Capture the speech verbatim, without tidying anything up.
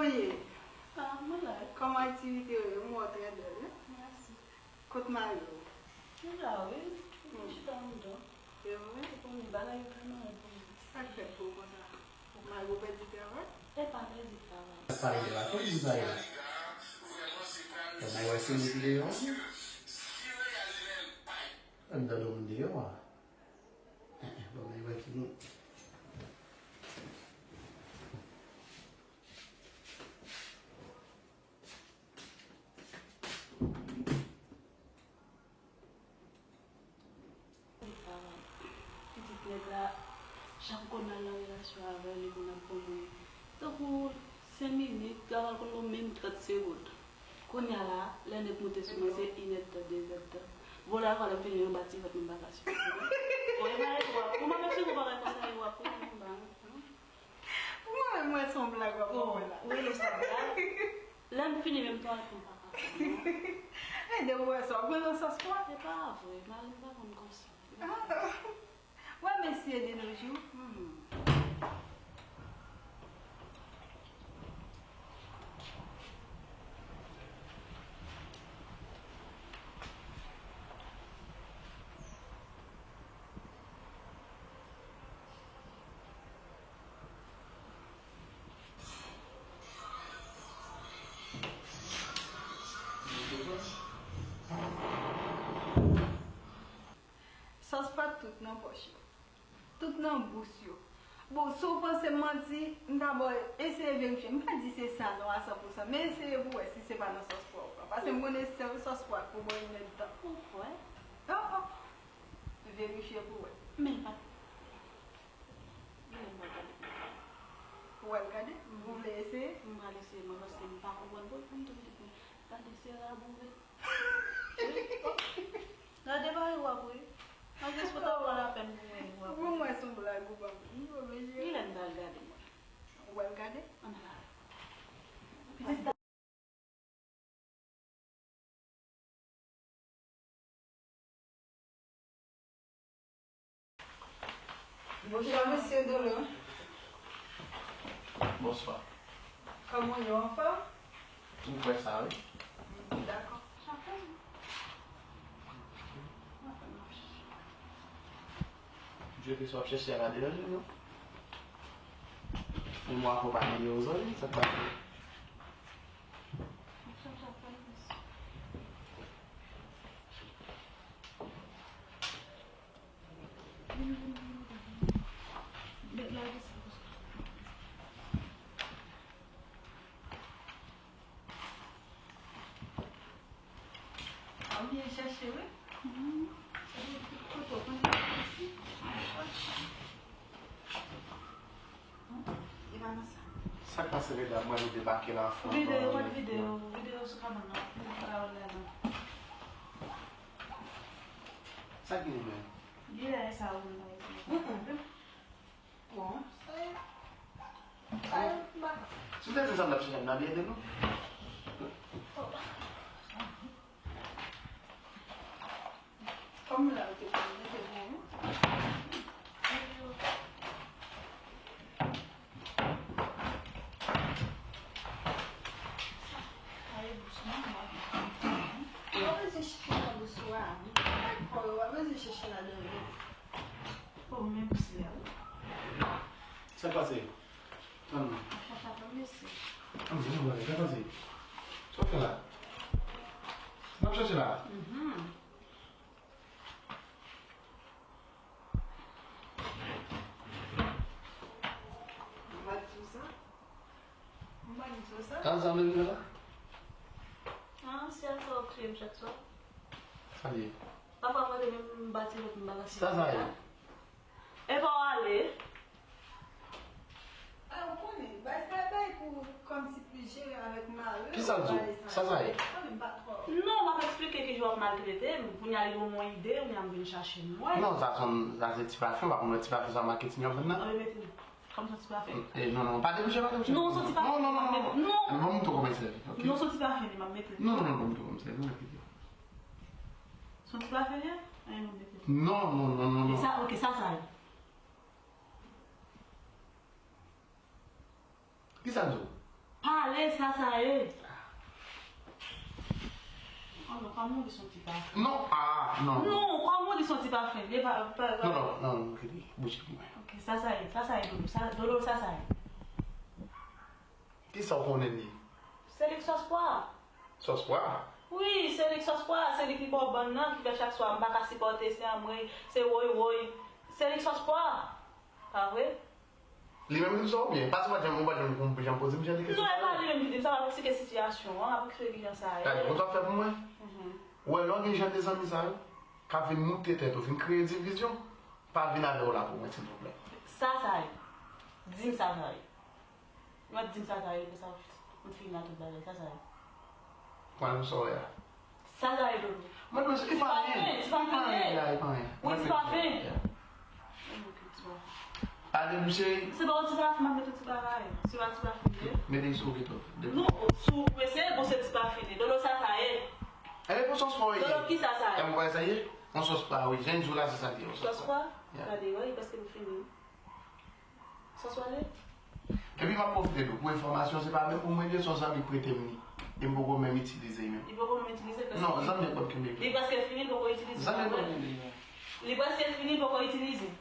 Ye. Ah, mwen la. Kòman aktivite yo ye? M wè w trè bèl, wi. Mèsi. Kot mari w? Li la, wi. Hmm. Li chita anndan. Se vre? Ou konnen bagay yo trè malad pou li. Sa k fèt pou w konsa? Mari w pèdi travay? E pa pèdi travay. Sa pale de vakans, nou pale la. Kòman w wè se moun ki deyò? Anndan nan moun deyò a. Eh, eh, bon, men wè ki moun. Pitit nèg la, jan m konn al nan relasyon avè l, li konn ap ban mwen tankou senk minit, Gaval konn ban m menm trant segonn. Kounye a la, lè nèg moute sou mwen, se inèdtan, dezèdtan. Vòlè a vòlè, m fini anba ti vant mwen, m pa ka sipòte. Bon, e pa w ap, ou pa ka sipòte bagay konsa, e w ap, wi, m ba. Pou mwen menm, mwen se yon blag w ap ban mwen la. Ou rele sa blag? Lè m fini menm travay pou m pa ka fè, non. E depi w wè sa, w ap pran nan sans mwen. Se pa vre, mari m pa konn konsa. Ah. Wè mesye de nos jours. Hmm. Sans pa t tout nan pòch yo. Tout nan bous yo. Bon, si w panse m manti, m ta ba w eseye verifye. M pa di se sa non a san pou san, men eseye pou w wè si se pa nan sòs pwa w pran. Paske m konnen se sòs pwa k pou ban yon nèg tan. Ou kwè? Oh, oh. Verifye pou w wè. Men l pa t. Men m pral gade. Ou pral gade? Ou vle eseye? M pral eseye, mwen, paske m pa konprann. Bon, pou m tou pitit mwen. Gade, se rab ou vle. Gade bagay w ap ri. Anjes pou ta pran lapèn pou mwen, w ap ri. Pou mwen, se yon blag ou ban m. M oblije. Kilè m pral gade, mwen? Ou pral gade? Ann ale. Bonjour, monsieur Dolo. Bonsoir. Comment, you en forme? Ou kwè sa, wi. D'accord. Dye ke sa w ap chèche a pa deranje m, non. Men mwen akonpanye yo ozòdi, sa k pase? Ou byen chèche, wi. Mhm. Kote w konn isi? Sa k pase, medam? Mwen, nou debake la an flanban. Videyo, pa t videyo, videyo sou kabann nan. Videyo sou kabann nan. Sa k gen menm? Gen sa ou menm. Mm-mm. Bon, sa yo, sa yo, m pa konn. Si w te di m sa, m t ap chèche m nan byen de nou. Kòm la, yo te konn mete pou ou. Sa, sa e bous mwen, mwen. Ou pa bezwen chèche nan bous ou a. Ou pa bezwen chèche ladan yo. Oh, men bous li a, wi. Sa k pase? Tann mwen. Chacha, tann mesye. Tann mwen, sa k pase? Sa w fè la? N ap chache la. Mhm. M pa di w sa. M pa di w sa. Sa, sa w vle m fè la? Ah, se a sa w ap kriye m chak swa? Sa l ye? Pafwa, mwen te menm m bati vant m pa ka sipòte. Sa, sa ye? Epa w ale. Ah, ou konnen, bay sa bay pou kòmsi plis jere avèk mari w. Kisa l di w? Sa, sa ye? Ou konnen m pa twò. Non, m ap eksplike kijan w ap maltrete m. Kounye a li ban mwen ide, kounye a m vin chache m wè. Non, sa se, sa se ti pafen, w pa konn wè ti pafen sa maketin yo ap vann nan? Ann remete l. Kòm santi pa fè. Eh, non, non, pa debouche, pa debouche. Non, santi pa fè. Non, non, non, non, non. Non. Ban m tou kòmanse, ok? Non, santi pa fè, li m ap mete. Non, non, non, ban m tou kòmanse, non, ok. Santi pa fè, li a? Anyen, m ap mete. Non, non, non, non, non. Sa, ok, sa, sa ye. Kisa l di w? Pale, sa sa ye. Oh non, kòman ou di son ti pafen? Non, ah, non. Non, kòman ou di son ti pafen? Li pa, pa, pa. Non, non, non, non, kite, bouje pou mwen. Ok, sa sa ye, sa sa ye, Dolo, sa, Dolo, sa sa ye. Ki sa w konnen li? Se li k sòs pwa. Sòs pwa? Wi, se li k sòs pwa, se li ki ba w bann nan, ki fè chak swa m pa ka sipòte, se anmwey, se woy woy. Se li k sòs pwa. Pa vre? Li menm ki di sa oubyen? Paske ou pa t janm, ou pa t janm, ou pa t janm poze m jan de kesyon sa yo. Non, e pa li menm ki di m sa, m ap eksplike sitiyasyon an, m ap eksplike kijan sa ye. Gade, konn sa w ap fè pou mwen? Mhm. Ou wè, lè w gen jan de zanmi sa yo, k ap vin moute tèt ou, vin kreye divizyon, pa vin avè yo la pou mwen, silvouplè. Sa sa ye? Di m sa sa ye. Mwen di m sa sa ye, pou sa m fini ak tout bagay, sa sa ye. Pran pou sa w wè a. Sa sa ye, Dodo? Mwen di w, e pa anyen. Ti pa anyen, ti pa anyen. Wi, ti pa anyen. Mwen di w, ti pa anyen. Pale, m cheri. Se pa yon ti pa, m ap met yon ti bagay. Se pa ti pa fini. Mete sou ou pito. Non, sou ou prese, bon, se ti pa fini. Dodo, sa sa ye. Ebyen, pou sòs pwa w ye. Dodo, ki sa sa ye? E mwen wè sa ye. Yon sòs pwa, wi. Jan m di w la, se sa l ye, yon sòs pwa. Sòs pwa? Ya. Gade, wè, li prèske fini. Sòs pwa li? Epi m ap pwofite tou, pou enfòmasyon, se pa menm pou mwen li ye, se yon zanmi k prete m li. E m poko menm itilize li menm. Li poko menm itilize l? Non, zanmi an konn kenbe li. Li prèske fini, l poko itilize. Zanmi an konn kenbe li menm. Li prèske fini, l poko itilize.